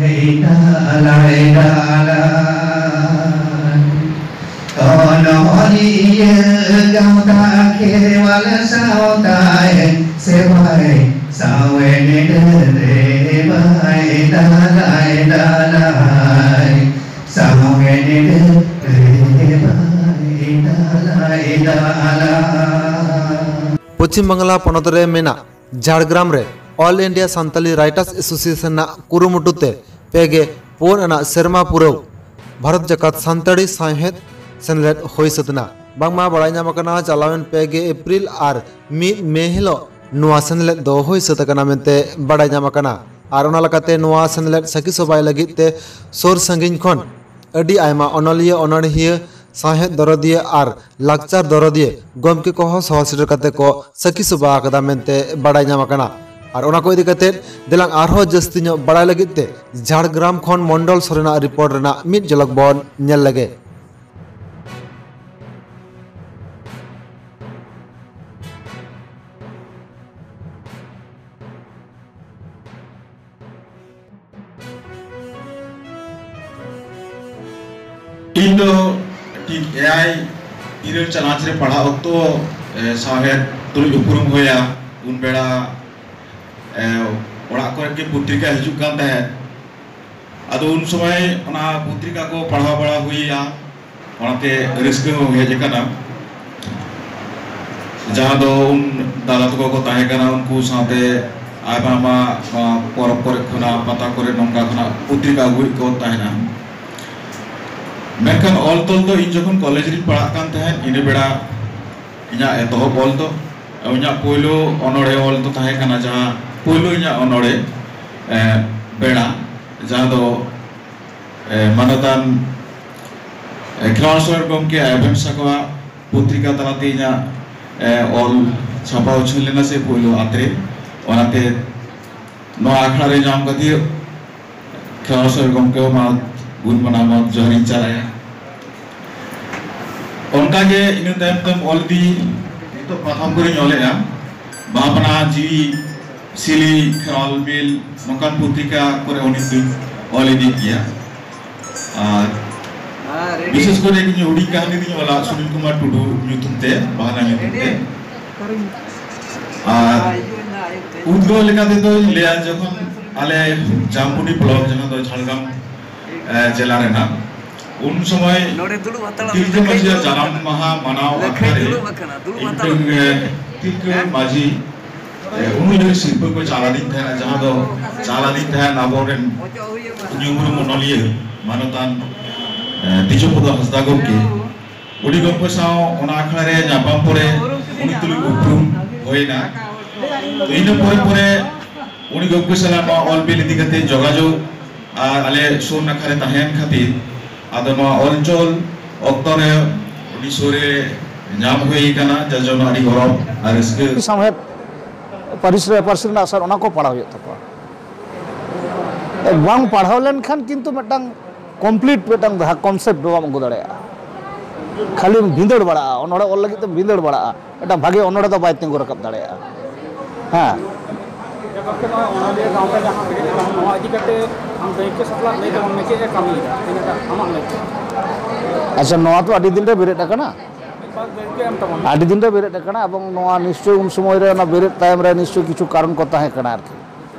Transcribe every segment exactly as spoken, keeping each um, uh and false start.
ᱰᱟᱞᱟᱭ ᱰᱟᱞᱟᱭ᱾ ᱚᱱᱚᱞᱤᱭᱟᱹ ᱜᱟᱶᱛᱟ ᱠᱷᱮᱨᱣᱟᱞ ᱥᱟᱶᱛᱟᱭ ᱥᱮᱵᱟᱭ ᱥᱟᱶᱮᱱ ᱰᱟᱹᱨ ᱨᱮ ᱵᱟᱭ ᱰᱟᱞᱟᱭ ᱰᱟᱞᱟᱭ᱾ ᱥᱟᱶᱮᱱ ᱰᱟᱹᱨ ᱨᱮ ᱵᱟᱭ ᱰᱟᱞᱟᱭ ᱰᱟᱞᱟᱭ᱾ ᱯᱚᱪᱷᱤᱢ ᱵᱟᱝᱞᱟ ᱯᱚᱱᱚᱛ ᱨᱮ ᱢᱮᱱᱟᱜ ᱡᱷᱟᱲᱜᱨᱟᱢ ᱨᱮ All India Santali Writers Association ᱟᱜ ᱠᱩᱨᱩᱢᱩᱴᱩ ᱛᱮ ᱯᱮ ᱜᱮ ᱯᱩᱱ ᱟᱱᱟᱜ ᱥᱮᱨᱢᱟ ᱯᱩᱨᱟᱹᱣ ᱵᱷᱟᱨᱚᱛ ᱡᱟᱠᱟᱛ ᱥᱟᱱᱛᱟᱲᱤ ᱥᱟᱶᱦᱮᱫ ᱥᱮᱢᱞᱮᱫ ᱦᱩᱭ ᱥᱟᱹᱛ ᱮᱱᱟ᱾ ᱵᱟᱝᱢᱟ ᱵᱟᱲᱟᱭ ᱧᱟᱢ ᱟᱠᱟᱱᱟ, ᱪᱟᱞᱟᱣᱮᱱ ᱯᱮ ᱜᱮ ᱮᱯᱨᱤᱞ ᱟᱨ ᱢᱤᱫ ᱢᱮ ᱦᱤᱞᱳᱜ ᱱᱚᱣᱟ ᱥᱮᱢᱞᱮᱫ ᱫᱚ ᱦᱩᱭ ᱥᱟᱹᱛ ᱟᱠᱟᱱᱟ ᱢᱮᱱᱛᱮ ᱵᱟᱲᱟᱭ ᱧᱟᱢ ᱟᱠᱟᱱᱟ᱾ ᱟᱨ ᱚᱱᱟ ᱞᱮᱠᱟᱛᱮ ᱱᱚᱣᱟ ᱥᱮᱢᱞᱮᱫ ᱥᱟᱹᱠᱷᱤ ᱥᱚᱵᱷᱟᱭ ᱞᱟᱹᱜᱤᱫ ᱛᱮ ᱥᱩᱨ ᱥᱟᱺᱜᱤᱧ ᱠᱷᱚᱱ ᱟᱹᱰᱤ ᱟᱭᱢᱟ ᱚᱱᱚᱞᱤᱭᱟᱹ, ᱚᱱᱚᱬᱦᱤᱭᱟᱹ, ᱥᱟᱶᱦᱮᱫ ᱫᱚᱨᱚᱫᱤᱭᱟᱹ ᱟᱨ ᱞᱟᱠᱪᱟᱨ ᱫᱚᱨᱚᱫᱤᱭᱟᱹ ᱜᱚᱢᱠᱮ ᱠᱚᱦᱚᱸ ᱥᱚᱦᱚᱨ ᱥᱮᱴᱮᱨ ᱠᱟᱛᱮ ᱠᱚ ᱥᱟᱹᱠᱷᱤ ᱥᱚᱵᱷᱟ ᱟᱠᱟᱫᱟ ᱢᱮᱱᱛᱮ ᱵᱟᱲᱟᱭ ᱧᱟᱢ ᱟᱠᱟᱱᱟ᱾ ᱟᱨ ᱚᱱᱟ ᱠᱚ ᱤᱫᱤ ᱠᱟᱛᱮ ᱫᱮᱞᱟᱝ ᱟᱨᱦᱚᱸ ᱡᱟᱹᱥᱛᱤ ᱧᱚᱜ ᱵᱟᱲᱟᱭ ᱞᱟᱹᱜᱤᱫ ᱛᱮ ᱡᱷᱟᱲᱜᱨᱟᱢ ᱠᱷᱚᱱ ᱢᱚᱱᱰᱚᱞ ᱥᱚᱨᱮᱱᱟᱜ ᱨᱤᱯᱳᱨᱴ ᱨᱮᱱᱟᱜ ᱢᱤᱫ ᱡᱷᱚᱞᱚᱠ ᱵᱚᱱ ᱧᱮᱞ ᱞᱮᱜᱮ᱾ ᱤᱧ ᱫᱚ ᱴᱷᱤᱠ ᱮᱭᱟᱭ ᱤᱨᱟᱹᱞ ᱪᱟᱱᱟᱪ ᱨᱮ ᱯᱟᱲᱦᱟᱜ ᱚᱠᱛᱚ, ᱮ, ᱥᱟᱶᱦᱮᱫ ᱛᱩᱞᱩᱡ ᱩᱯᱨᱩᱢ ᱦᱩᱭᱟ᱾ ᱩᱱ ᱵᱮᱲᱟ, ᱮ, ᱚᱲᱟᱜ ᱠᱚᱨᱮ ᱜᱮ ᱯᱚᱛᱨᱤᱠᱟ ᱦᱤᱡᱩᱜ ᱠᱟᱱ ᱛᱟᱦᱮᱸᱫ᱾ ᱟᱫᱚ ᱩᱱ ᱥᱚᱢᱚᱭ ᱚᱱᱟ ᱯᱚᱛᱨᱤᱠᱟ ᱠᱚ ᱯᱟᱲᱦᱟᱣ ᱵᱟᱲᱟ ᱦᱩᱭᱟ, ᱚᱱᱟᱛᱮ ᱨᱟᱹᱥᱠᱟᱹ ᱦᱚᱸ ᱦᱮᱡ ᱟᱠᱟᱱᱟ᱾ ᱡᱟᱦᱟᱸ ᱫᱚ ᱩᱱ ᱫᱟᱫᱟ ᱛᱟᱠᱚ ᱠᱚ ᱛᱟᱦᱮᱸ ᱠᱟᱱᱟ, ᱩᱱᱠᱩ ᱥᱟᱶᱛᱮ ᱟᱭᱢᱟ ᱟᱭᱢᱟ, ᱱᱚᱣᱟ ᱯᱚᱨᱚᱵᱽ ᱠᱚᱨᱮ ᱠᱷᱚᱱᱟᱜ, ᱯᱟᱛᱟ ᱠᱚᱨᱮ ᱱᱚᱝᱠᱟ ᱠᱷᱚᱱᱟᱜ ᱯᱚᱛᱨᱤᱠᱟ ᱟᱹᱜᱩᱭᱮᱫ ᱠᱚ ᱛᱟᱦᱮᱱᱟ᱾ ᱢᱮᱱᱠᱷᱟᱱ ᱚᱞ ᱛᱚᱞ ᱫᱚ ᱤᱧ ᱡᱚᱠᱷᱚᱱ ᱠᱚᱞᱮᱡᱽ ᱨᱤᱧ ᱯᱟᱲᱦᱟᱜ ᱠᱟᱱ ᱛᱟᱦᱮᱸᱫ, ᱤᱱᱟᱹ ᱵᱮᱲᱟ ᱤᱧᱟᱹᱜ ᱮᱛᱚᱦᱚᱵ ᱚᱞ ᱫᱚ, ᱤᱧᱟᱹᱜ ᱯᱳᱭᱞᱳ ᱚᱱᱚᱬᱦᱮ ᱚᱞ ᱫᱚ ᱛᱟᱦᱮᱸ ᱠᱟᱱᱟ, ᱡᱟᱦᱟᱸ ᱯᱳᱭᱞᱳ ᱤᱧᱟᱹᱜ ᱚᱱᱚᱬᱦᱮ, ᱮ, ᱵᱮᱲᱟ, ᱡᱟᱦᱟᱸ ᱫᱚ, ᱮ, ᱢᱟᱱᱚᱛᱟᱱ, ᱮ, ᱠᱷᱮᱨᱣᱟᱲ ᱥᱚᱨᱮᱱ ᱜᱚᱢᱠᱮ ᱟᱭᱵᱮᱱ ᱥᱟᱠᱣᱟ ᱯᱚᱛᱨᱤᱠᱟ ᱛᱟᱞᱟᱛᱮ ᱤᱧᱟᱹᱜ, ᱮ, ᱚᱞ ᱪᱷᱟᱯᱟ ᱩᱪᱷᱟᱹᱱ ᱞᱮᱱᱟ ᱥᱮ ᱯᱳᱭᱞᱳ ᱟᱛᱨᱮ᱾ ᱚᱱᱟᱛᱮ ᱱᱚᱣᱟ ᱟᱠᱷᱲᱟ ᱨᱮ ᱧᱟᱢ ᱠᱟᱛᱮ ᱠᱷᱮᱨᱣᱟᱲ ᱥᱚᱨᱮᱱ ᱜᱚᱢᱠᱮ ᱦᱚᱸ ᱢᱟ ᱜᱩᱱ ᱢᱟᱱᱟᱣ ᱢᱟ ᱡᱚᱦᱟᱨᱤᱧ ᱪᱟᱞᱟᱭᱟ᱾ ᱚᱱᱠᱟᱜᱮ ᱤᱱᱟᱹ ᱛᱟᱭᱚᱢ ᱛᱟᱭᱚᱢ ᱚᱞ ᱤᱫᱤ, ᱱᱤᱛᱚᱜ ᱯᱟᱛᱷᱟᱢ ᱠᱚᱨᱮᱧ ᱚᱞᱮᱜᱼᱟ᱾ ᱵᱟᱦᱟ ᱯᱟᱱᱟ, ᱡᱤᱣᱤ, ᱥᱤᱞᱤ, ᱠᱷᱮᱨᱣᱟᱞ ᱵᱤᱞ, ᱱᱚᱝᱠᱟᱱ ᱯᱚᱛᱨᱤᱠᱟ ᱠᱚᱨᱮ ᱩᱱᱤ ᱫᱚᱧ ᱚᱞ ᱤᱫᱤ ᱜᱮᱭᱟ᱾ ᱟᱨ ᱵᱤᱥᱮᱥ ᱠᱚᱨᱮ ᱤᱧ ᱦᱩᱰᱤᱧ ᱠᱟᱹᱦᱱᱤ ᱫᱚᱧ ᱚᱞᱟ ᱥᱩᱱᱤᱞ ᱠᱩᱢᱟᱨ ᱴᱩᱰᱩ ᱧᱩᱛᱩᱢ ᱛᱮ, ᱵᱟᱦᱱᱟ ᱧᱩᱛᱩᱢ ᱛᱮ᱾ ᱟᱨ ᱩᱫᱽᱜᱟᱹᱣ ᱞᱮᱠᱟ ᱛᱮᱫᱚᱧ ᱞᱟᱹᱭᱟ, ᱡᱚᱠᱷᱚᱱ ᱟᱞᱮ ᱡᱟᱢᱵᱩᱰᱤ ᱵᱞᱚᱠ, ᱡᱟᱦᱟᱸ ᱫᱚ ᱡᱷᱟᱲᱜᱨᱟᱢ, ᱮ, ᱡᱮᱞᱟ ᱨᱮᱱᱟᱜ, ᱩᱱ ᱥᱚᱢᱚᱭ ᱱᱚᱰᱮ ᱫᱩᱲᱩᱵ ᱦᱟᱛᱟᱲ ᱛᱤᱞᱠᱟᱹ ᱢᱟᱹᱡᱷᱤᱭᱟᱜ ᱡᱟᱱᱟᱢ ᱢᱟᱦᱟ ᱢᱟᱱᱟᱣ ᱟᱠᱷᱲᱟ ᱨᱮ ᱫᱩᱲᱩᱵ ᱟᱠᱟᱱᱟ, ᱫᱩᱲᱩᱵ ᱦᱟᱛᱟᱲ ᱢᱤᱫᱴᱟᱝ, ᱮ, ᱛᱤᱞᱠᱟᱹ ᱢᱟᱹᱡᱷᱤ, ᱮ, ᱩᱱᱤ ᱞᱟᱹᱜᱤᱫ ᱥᱤᱨᱯᱟᱹ ᱠᱚ ᱪᱟᱞ ᱟᱹᱫᱤᱧ ᱛᱟᱦᱮᱸᱱᱟ, ᱡᱟᱦᱟᱸ ᱫᱚ ᱪᱟᱞ ᱟᱹᱫᱤᱧ ᱛᱟᱦᱮᱸᱱ ᱟᱵᱚᱨᱮᱱ ᱧᱩᱢᱩᱨᱩᱢ ᱚᱱᱚᱞᱤᱭᱟᱹ ᱢᱟᱱᱚᱛᱟᱱ, ᱮ, ᱛᱤᱡᱩᱯᱚᱫᱚ ᱦᱟᱸᱥᱫᱟ ᱜᱚᱢᱠᱮ᱾ ᱩᱱᱤ ᱜᱚᱢᱠᱮ ᱥᱟᱶ ᱚᱱᱟ ᱟᱠᱷᱲᱟ ᱨᱮ ᱧᱟᱯᱟᱢ ᱯᱚᱨᱮ ᱩᱱᱤ ᱛᱩᱞᱩᱡ ᱩᱯᱨᱩᱢ ᱦᱩᱭᱮᱱᱟ᱾ ᱛᱚ, ᱤᱱᱟᱹ ᱯᱚᱨᱮ ᱯᱚᱨᱮ ᱩᱱᱤ ᱜᱚᱢᱠᱮ ᱥᱟᱞᱟᱜ ᱱᱚᱣᱟ ᱚᱞ ᱵᱤᱞ ᱤᱫᱤ ᱠᱟᱛᱮ ᱡᱳᱜᱟᱡᱳᱜᱽ ᱟᱨ ᱟᱞᱮ ᱥᱩᱨ ᱱᱟᱠᱷᱟ ᱨᱮ ᱛᱟᱦᱮᱸᱭᱮᱱ ᱠᱷᱟᱹᱛᱤᱨ, ᱟᱫᱚ ᱱᱚᱣᱟ ᱚᱞ ᱪᱚᱞ ᱚᱠᱛᱚ ᱨᱮ ᱩᱱᱤ ᱥᱩᱨ ᱨᱮ ᱧᱟᱢ ᱦᱩᱭ ᱠᱟᱱᱟ, ᱡᱟᱨ ᱡᱚᱱᱱᱚ ᱟᱹᱰᱤ ᱜᱚᱨᱚᱵᱽ ᱟᱨ ᱨᱟᱹᱥᱠᱟᱹ᱾ ᱥᱟᱶᱦᱮᱫ ᱯᱟᱹᱨᱤᱥ ᱨᱮ, ᱯᱟᱹᱨᱥᱤ ᱨᱮᱱᱟᱜ ᱟᱥᱟᱨ, ᱚᱱᱟ ᱠᱚ ᱯᱟᱲᱦᱟᱣ ᱦᱩᱭᱩᱜ ᱛᱟᱠᱚᱣᱟ᱾ ᱵᱟᱝ ᱯᱟᱲᱦᱟᱣ ᱞᱮᱱᱠᱷᱟᱱ ᱠᱤᱱᱛᱩ ᱢᱤᱫᱴᱟᱝ ᱠᱚᱢᱯᱞᱤᱴ ᱢᱤᱫᱴᱟᱝ ᱡᱟᱦᱟᱸ ᱠᱚᱱᱥᱮᱯᱴ ᱵᱟᱢ ᱟᱹᱜᱩ ᱫᱟᱲᱮᱭᱟᱜᱼᱟ᱾ ᱠᱷᱟᱹᱞᱤᱢ ᱵᱷᱤᱸᱫᱟᱹᱲ ᱵᱟᱲᱟᱜᱼᱟ, ᱚᱱᱚᱲᱦᱮ ᱚᱞ ᱞᱟᱹᱜᱤᱫ ᱛᱮᱢ ᱵᱷᱤᱸᱫᱟᱹᱲ ᱵᱟᱲᱟᱜᱼᱟ, ᱢᱤᱫᱴᱟᱝ ᱵᱷᱟᱜᱮ ᱚᱱᱚᱲᱦᱮ ᱫᱚ ᱵᱟᱭ ᱛᱤᱸᱜᱩ ᱨᱟᱠᱟᱵ ᱫᱟᱲᱮᱭᱟᱜᱼᱟ᱾ ᱦᱮᱸ᱾ ᱜᱚᱢᱠᱮ, ᱱᱚᱣᱟ ᱚᱱᱚᱞᱤᱭᱟᱹ ᱜᱟᱶᱛᱟ ᱡᱟᱦᱟᱸ ᱵᱮᱨᱮᱫ ᱟᱠᱟᱱᱟ, ᱱᱚᱣᱟ ᱤᱫᱤ ᱠᱟᱛᱮ ᱟᱢ ᱫᱟᱹᱭᱠᱟᱹ ᱥᱟᱛᱞᱟᱜ ᱞᱟᱹᱭ ᱛᱟᱵᱚᱱ ᱢᱮ, ᱪᱮᱫ ᱮ ᱠᱟᱹᱢᱤᱭᱮᱫᱟ ᱛᱤᱱᱟᱹᱜ ᱴᱟ ᱟᱢᱟᱜ ᱢᱮᱫ ᱛᱮ? ᱟᱪᱪᱷᱟ, ᱱᱚᱣᱟ ᱛᱚ ᱟᱹᱰᱤ ᱫᱤᱱ ᱨᱮ ᱵᱮᱨᱮᱫ ᱟᱠᱟᱱᱟ᱾ ᱢᱤᱫ ᱵᱟᱨ ᱫᱟᱹᱭᱠᱟᱹ ᱮᱢ ᱛᱟᱵᱚᱱ ᱢᱮ᱾ ᱟᱹᱰᱤ ᱫᱤᱱ ᱨᱮ ᱵᱮᱨᱮᱫ ᱟᱠᱟᱱᱟ, ᱮᱵᱚᱝ ᱱᱚᱣᱟ ᱱᱤᱥᱪᱚᱭ ᱩᱱ ᱥᱚᱢᱚᱭ ᱨᱮ ᱚᱱᱟ ᱵᱮᱨᱮᱫ ᱛᱟᱭᱚᱢ ᱨᱮ ᱱᱤᱥᱪᱚᱭ ᱠᱤᱪᱷᱩ ᱠᱟᱨᱚᱱ ᱠᱚ ᱛᱟᱦᱮᱸ ᱠᱟᱱᱟ ᱟᱨᱠᱤ᱾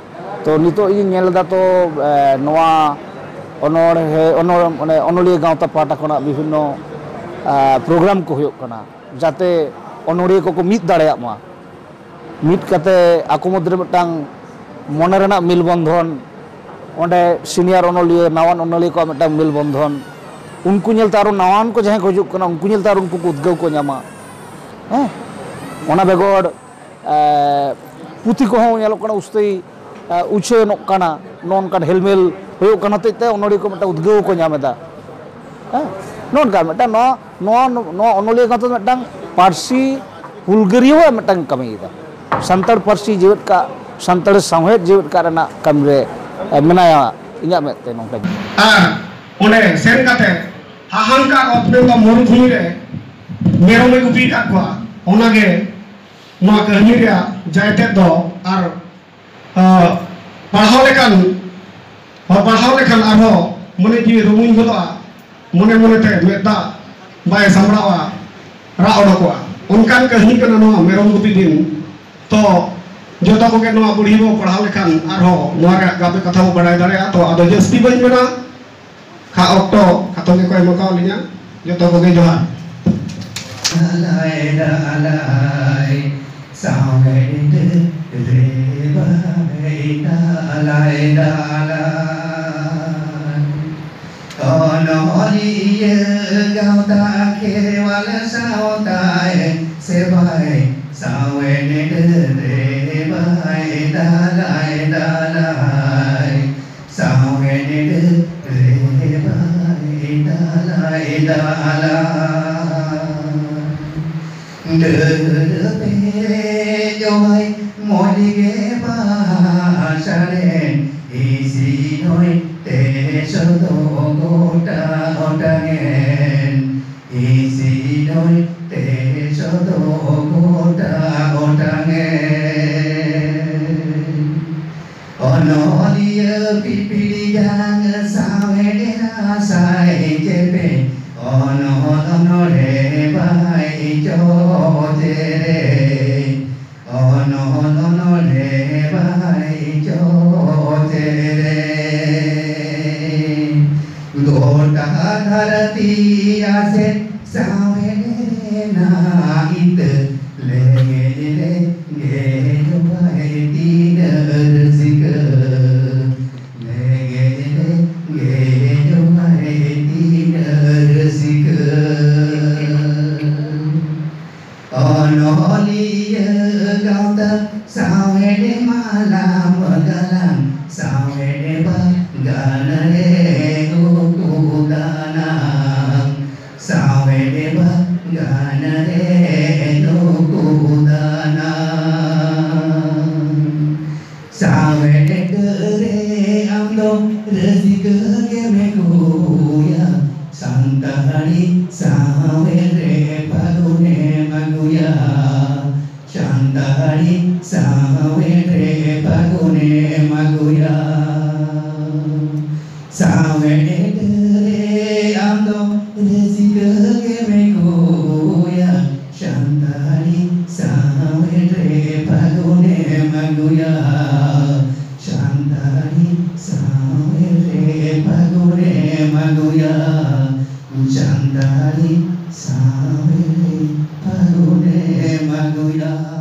ᱛᱚ ᱱᱤᱛᱚᱜ ᱤᱧ ᱧᱮᱞ ᱮᱫᱟ ᱛᱚ, ᱮ, ᱱᱚᱣᱟ ᱚᱱᱚᱬᱦᱮ, ᱚᱱᱚ-, ᱢᱟᱱᱮ ᱚᱱᱚᱞᱤᱭᱟᱹ ᱜᱟᱶᱛᱟ ᱯᱟᱦᱴᱟ ᱠᱷᱚᱱᱟᱜ ᱵᱤᱵᱷᱤᱱᱱᱚ, ᱮ, ᱯᱨᱳᱜᱨᱟᱢ ᱠᱚ ᱦᱩᱭᱩᱜ ᱠᱟᱱᱟ, ᱡᱟᱛᱮ ᱚᱱᱚᱲᱦᱤᱭᱟᱹ ᱠᱚᱠᱚ ᱢᱤᱫ ᱫᱟᱲᱮᱭᱟᱜ ᱢᱟ᱾ ᱢᱤᱫ ᱠᱟᱛᱮ ᱟᱠᱚ ᱢᱚᱫᱽᱫᱷᱮ ᱨᱮ ᱢᱤᱫᱴᱟᱝ ᱢᱚᱱᱮ ᱨᱮᱱᱟᱜ ᱢᱤᱞ ᱵᱚᱱᱫᱷᱚᱱ, ᱚᱸᱰᱮ ᱥᱤᱱᱤᱭᱟᱨ ᱚᱱᱚᱞᱤᱭᱟᱹ, ᱱᱟᱣᱟᱱ ᱚᱱᱚᱞᱤᱭᱟᱹ ᱠᱚᱣᱟᱜ ᱢᱤᱫᱴᱟᱝ ᱢᱤᱞ ᱵᱚᱱᱫᱷᱚᱱ, ᱩᱱᱠᱩ ᱧᱮᱞᱛᱮ ᱟᱨᱚ ᱱᱟᱣᱟᱱ ᱠᱚ ᱡᱟᱦᱟᱸᱭ ᱠᱚ ᱦᱤᱡᱩᱜ ᱠᱟᱱᱟ, ᱩᱱᱠᱩ ᱧᱮᱞᱛᱮ ᱟᱨᱚ ᱩᱱᱠᱩ ᱠᱚ ᱩᱫᱽᱜᱟᱹᱣ ᱠᱚ ᱧᱟᱢᱟ᱾ ᱦᱮᱸ, ᱚᱱᱟ ᱵᱮᱜᱚᱨ, ᱮ, ᱯᱩᱛᱷᱤ ᱠᱚᱦᱚᱸ ᱧᱮᱞᱚᱜ ᱠᱟᱱᱟ ᱩᱥᱛᱟᱹᱭ, ᱮ, ᱩᱪᱷᱟᱹᱱᱚᱜ ᱠᱟᱱᱟ, ᱱᱚᱜᱼᱚ ᱱᱚᱝᱠᱟᱱ ᱦᱮᱞᱢᱮᱞ ᱦᱩᱭᱩᱜ ᱠᱟᱱ ᱦᱚᱛᱮᱡ ᱛᱮ ᱚᱱᱚᱞᱤᱭᱟᱹ ᱠᱚ ᱢᱤᱫᱴᱟᱝ ᱩᱫᱽᱜᱟᱹᱣ ᱠᱚ ᱧᱟᱢ ᱮᱫᱟ᱾ ᱦᱮᱸ, ᱱᱚᱜᱼᱚ ᱱᱚᱝᱠᱟ ᱢᱤᱫᱴᱟᱝ ᱱᱚᱣᱟ, ᱱᱚᱣᱟ, ᱱᱚᱣᱟ ᱚᱱᱚᱞᱤᱭᱟᱹ ᱜᱟᱶᱛᱟ ᱫᱚ ᱢᱤᱫᱴᱟᱝ ᱯᱟᱹᱨᱥᱤ ᱦᱩᱞᱜᱟᱹᱨᱤᱭᱟᱹᱣᱟᱜ ᱢᱤᱫᱴᱟᱝ ᱠᱟᱹᱢᱤᱭᱮᱫᱟ, ᱥᱟᱱᱛᱟᱲ ᱯᱟᱹᱨᱥᱤ ᱡᱮᱣᱮᱫ ᱠᱟᱜ, ᱥᱟᱱᱛᱟᱲ ᱥᱟᱶᱦᱮᱫ ᱡᱮᱣᱮᱫ ᱠᱟᱜ ᱨᱮᱱᱟᱜ ᱠᱟᱹᱢᱤ ᱨᱮ, ᱮ, ᱢᱮᱱᱟᱭᱟ, ᱤᱧᱟᱹᱜ ᱢᱮᱫ ᱛᱮ ᱱᱚᱝᱠᱟ᱾ ᱟᱨ ᱚᱸᱰᱮ ᱥᱮᱱ ᱠᱟᱛᱮ ᱦᱟᱦᱟᱝᱠᱟᱨ ᱚᱛ ᱢᱮᱱᱫᱚ ᱢᱚᱨᱩᱵᱷᱩᱢᱤ ᱨᱮ ᱢᱮᱨᱚᱢᱮ ᱜᱩᱯᱤ ᱟᱠᱟᱫ ᱠᱚᱣᱟ, ᱚᱱᱟᱜᱮ ᱱᱚᱣᱟ ᱠᱟᱹᱦᱱᱤ ᱨᱮᱭᱟᱜ ᱡᱟᱭᱛᱮᱫ ᱫᱚ᱾ ᱟᱨ, ᱟ, ᱯᱟᱲᱦᱟᱣ ᱞᱮᱠᱷᱟᱱ, ᱯᱟᱲᱦᱟᱣ ᱞᱮᱠᱷᱟᱱ ᱟᱨᱦᱚᱸ ᱢᱚᱱᱮ ᱡᱤᱣᱤ ᱨᱩᱢᱩᱧ ᱜᱚᱫᱚᱜᱼᱟ, ᱢᱚᱱᱮ ᱢᱚᱱᱮᱛᱮ ᱢᱮᱫ ᱫᱟᱜ ᱵᱟᱭ ᱥᱟᱢᱵᱲᱟᱣᱟ, ᱨᱟᱜ ᱚᱰᱚᱠᱚᱜᱼᱟ᱾ ᱚᱱᱠᱟᱱ ᱠᱟᱹᱦᱱᱤ ᱠᱟᱱᱟ ᱱᱚᱣᱟ ᱢᱮᱨᱚᱢ ᱜᱩᱯᱤ ᱫᱤᱱ᱾ ᱛᱚ ᱡᱚᱛᱚ ᱠᱚᱜᱮ ᱱᱚᱣᱟ ᱵᱩᱲᱦᱤ ᱵᱚ ᱯᱟᱲᱦᱟᱣ ᱞᱮᱠᱷᱟᱱ ᱟᱨᱦᱚᱸ ᱱᱚᱣᱟ ᱨᱮᱭᱟᱜ ᱜᱟᱵᱮ ᱠᱟᱛᱷᱟ ᱵᱚ ᱵᱟᱲᱟᱭ ᱫᱟᱲᱮᱭᱟᱜᱼᱟ᱾ ᱛᱚ ᱟᱫᱚ ᱡᱟᱹᱥᱛᱤ ᱵᱟᱹᱧ ᱢᱮᱱᱟ, ᱠᱷᱟ ᱚᱠᱛᱚ ᱠᱷᱟᱴᱚ ᱜᱮᱠᱚ ᱮᱢ ᱟᱠᱟᱣᱟᱫ ᱞᱤᱧᱟ᱾ ᱡᱚᱛᱚ ᱠᱚᱜᱮ ᱡᱚᱦᱟᱨ᱾ ᱫᱟᱞᱟᱭ ᱫᱟᱞᱟᱭ ᱥᱟᱶᱦᱮᱫ ᱨᱮ ᱵᱟᱭ ᱫᱟᱞᱟᱭ ᱫᱟᱞᱟᱭ᱾ ᱚᱱᱚᱞᱤᱭᱟᱹ ᱜᱟᱶᱛᱟ ᱠᱷᱮᱨᱣᱟᱞ ᱥᱟᱶᱛᱟᱭ ᱥᱮᱵᱟᱭ ᱥᱟᱶᱦᱮᱫ ᱨᱮ ᱵᱟᱭ ᱫᱟᱞᱟᱭ ᱫᱟᱞᱟᱭ᱾ ᱥᱟᱶᱦᱮᱫ ᱨᱮ ᱵᱟᱭ ᱫᱟᱞᱟᱭ ᱫᱟᱞᱟᱭ᱾ ᱰᱟᱹᱨ ᱯᱮᱨᱮᱡᱚᱜᱼᱟᱭ ᱢᱚᱡᱽ ᱜᱮ ᱵᱟᱦᱟ ᱥᱟᱲᱮ, ᱦᱤᱸᱥᱤᱫ ᱦᱚᱭ ᱛᱮ ᱥᱚᱫᱚ ᱜᱚᱴᱟ ᱚᱴᱟᱝᱮᱱ᱾ ᱦᱤᱸᱥᱤᱫ ᱦᱚᱭ ᱛᱮ ᱥᱚᱫᱚ ᱜᱚᱴᱟ ᱚᱴᱟᱝᱮᱱ᱾ ᱚᱱᱚᱞᱤᱭᱟᱹ ᱯᱤᱯᱤᱲᱤ ᱡᱟᱝ ᱥᱟᱶᱦᱮᱫ ᱨᱟᱥᱟᱭ ᱪᱮᱯᱮᱡ, ᱚᱱᱚᱞ ᱚᱱᱚᱬᱦᱮ ᱵᱟᱭ ᱪᱚ ᱪᱮᱨᱮᱡ, ᱚᱱᱚᱞ ᱚᱱᱚᱬᱦᱮ ᱵᱟᱭ ᱪᱚ ᱪᱮᱨᱮᱡ᱾ ᱜᱚᱴᱟ ᱫᱷᱟᱹᱨᱛᱤ ᱟᱥᱮ ᱥᱟᱶᱦᱮᱫ ᱨᱮᱱᱟᱜ ᱤᱛᱟᱹ, ᱞᱮᱸᱜᱮᱡ ᱞᱮᱸᱜᱮᱡ ᱵᱟᱭ ᱛᱤᱱᱟᱹᱜ ᱨᱟᱹᱥᱠᱟᱹ᱾ ᱞᱮᱸᱜᱮᱡ ᱞᱮᱸᱜᱮᱡ ᱵᱟᱭ ᱛᱤᱱᱟᱹᱜ ᱨᱟᱹᱥᱠᱟᱹ᱾ ᱚᱱᱚᱞᱤᱭᱟᱹ ᱜᱟᱶᱛᱟ ᱥᱟᱶᱦᱮᱫ ᱢᱟᱞᱟᱢ ᱜᱟᱞᱟᱝ, ᱥᱟᱶᱦᱮᱫ ᱵᱟᱜᱟᱱ ᱨᱮ ᱩᱠᱩ ᱫᱟᱱᱟᱝ, ᱥᱟᱶᱦᱮᱫ ᱵᱟᱜᱟᱱ ᱨᱮ ᱩᱠᱩ ᱫᱟᱱᱟᱝ᱾ ᱥᱟᱶᱦᱮᱫ ᱰᱟᱹᱨ ᱨᱮ ᱟᱢ ᱫᱚ ᱨᱟᱹᱥᱠᱟᱹ ᱜᱮᱢ ᱟᱹᱜᱩᱭᱟ, ᱥᱟᱱᱛᱟᱲᱤ ᱥᱟᱶᱦᱮᱫ ᱨᱮ ᱯᱷᱟᱹᱜᱩᱱᱮᱢ ᱟᱹᱜᱩᱭᱟ, ᱥᱟᱱᱛᱟᱲᱤ ᱥᱟᱶᱦᱮᱫ ᱨᱮ ᱯᱷᱟᱹᱜᱩᱱᱮᱢ ᱟᱹᱜᱩᱭᱟ᱾ ᱯᱟᱨᱚᱱᱮᱢ ᱟᱹᱜᱩᱭᱟ, ᱩᱡᱟᱱ ᱫᱟᱲᱮ ᱥᱟᱶᱮ ᱯᱟᱨᱚᱱᱮᱢ ᱟᱹᱜᱩᱭᱟ᱾